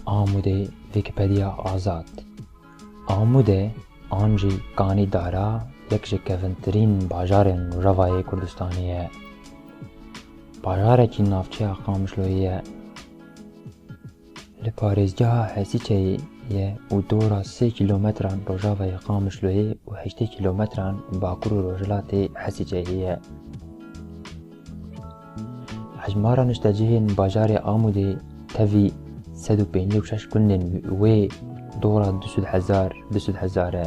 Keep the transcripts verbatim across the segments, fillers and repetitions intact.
Amûdê, Wikipediya Azad. Amûde an jî Kanî Dara yek ji kevintirîn bajarên Rojavayê Kurdistanê ye. Bajarekî navçeya Qamişloyê ye. Li parêzgeha Hesîçeyê ye û dora sê kîlometran rojavayê Qamişloyê û heştê kîlometran bakur û rojhilatê Hesîçeyê ye. Hejmara niştecihên bajarê Amûdê tevî sed û pêncî û şeş gundên wê dora du sed hezar, du sed hezar e.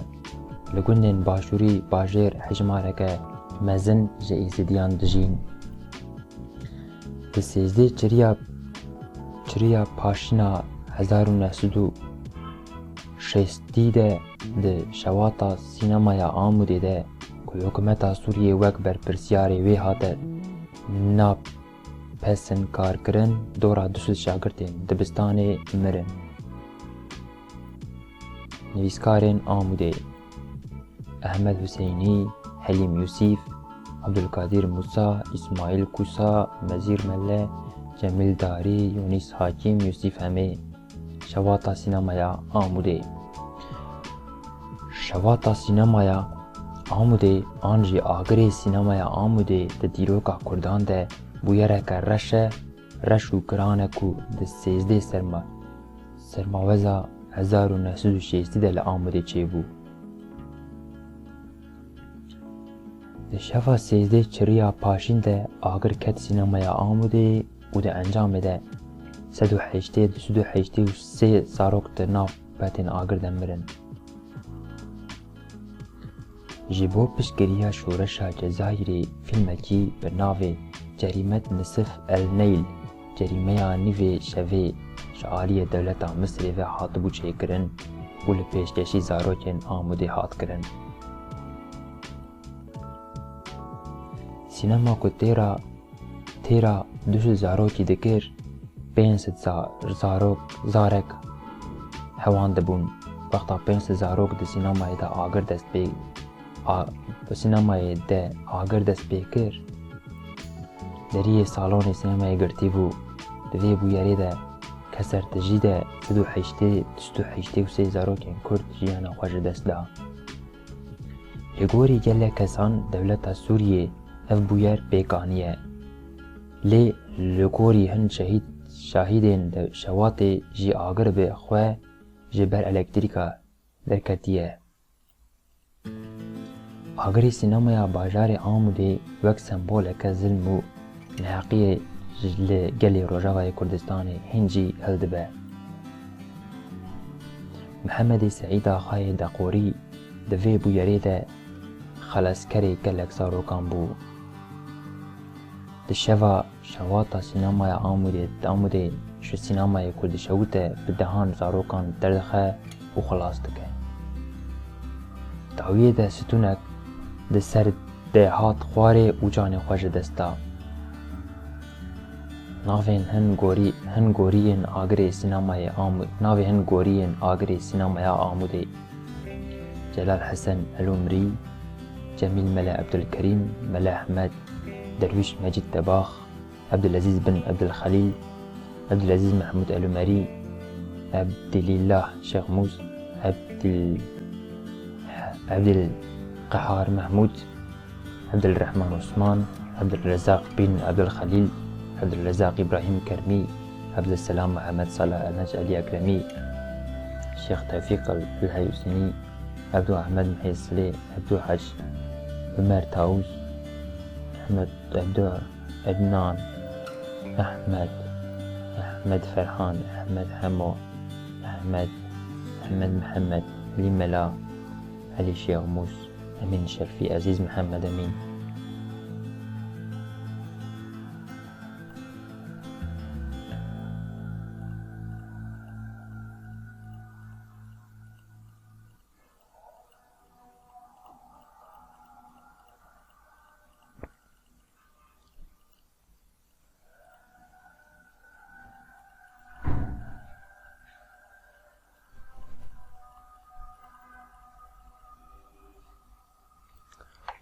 Li gundên başûrî bajêr hejmareke mezin ji Êzidiyan dijîn. Di sêzdeh çiriya, çiriya paşîna hezar û neh sed û şêstî de di şewata sînemaya Amûdê de ku hikûmeta Sûriyê wek berpirsiyarê wê hate napesinkarkirin, dora du sed şagirtên dibistanê mirin. Nivîskarên Amûdê: Ehmed Huseynî, Helîm Yûsîf, Abdulkadir Musa, Îsmaîl Kusa, Mezîr Mele, Cemîl Darî, Yûnîs Hakîm, Yûsîf Hemê. Şewata sînemaya Amûdê. Şewata sînemaya Amûdê an jî agirê sînemaya Amûdê di dîroka Kurdan de bûyereke reş e, reş û giran e ku di sêzdeh serma-, sermaweza hezar û neh sed û şêstî de li Amûdê çêbû. Di şeva sêzdeh çiriya paşîn de agir ket sînemaya Amûdê û di encamê de sed û heştê, du sed û heştê û sê zarok di nav petên agir de mirin. Ji bo piştgiriya şoreşa Cezayirê fîlmekî bi navê Cerîmet Nisif El Neyl, Cerîmeya Nîvê Şevê, ji aliyê dewleta Misirê ve hatibû çêkirin û li pêşkêşî zarokên Amûdê hat kirin. Sînema ku têra, têra du sed zarokî dikir, pênc sed za-, zarok, zarek hewan dibûn. Wexta pênc sed zarok di sînemayê de agir dest pê, a, di sînemayê de agir dest pê kir, deriyê salonê sînemayê girtî bû. Di vê bûyerê de kesertijî de sed û heştê, du sed û heştê û sê zarokên Kurd jiyana xwe ji dest da. Li gorî gelek kesan dewleta Sûriyê ev bûyer pêk aniye. Lê li gorî hin şehîd, şahîdên de-, şewatê jî agir bi xwe ji ber elektrîka derketiye. Agirê sînemaya bajarê Amûdê wek semboleke zilm û neheqiyê ji li gelê Rojavayê Kurdistanê hîn jî hildibe. Mihemedê Seîd Axayê Deqorî di vê bûyerê de xeleskerê gelek zarokan bû. Di şeva şewata sînemaya Amûdê, Amûdê ji sînemayê ku dişewite bi dehan zarokan derdixe û xilas dike. Dawiyê de stûnek di ser de hat xwarê û canê xwe ji dest da. Navên hin gorî-, hin goriyên agirê sînemayê Amû-, navê hin goriyên agirê sînemaya Amûdê: Celal Hesen Elûmirî, Cemîl Mele Ebdulkerîm, Mele Ehmed, Derwîş Mecîd Debax, Ebdulezîz bin Ebdulxelîl, Ebdulezîz Mehmûd Elûmerî, Ebdilîllah Şêxmûs, Ebdil-, Ebdilqehar Mehmûd, Ebdulrehman Osman, Ebdulrezaq bin Ebdulxelîl, Ebdulrezaq Îbrahîm Kermî, Ebdulselam Mihemed Salah Elnecalî Ekremî, Şêx Tewfîq El-, Elheyûsenî, Ebdû Ehmed Mihê Silê, Ebdû Hec, Umer Tawûs, Ehmed Ebdû, Ednan, Ehmed, Ehmed Ferhan, Ehmed Hemo, Ehmed, Ehmed Mihemed, Elî Mela, Elî Şêxmûs, Emîn Şerfî, Ezîz Mihemed Emîn.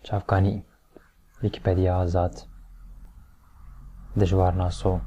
Çavkanî, Wikipediya Azad. Dijwarnaso,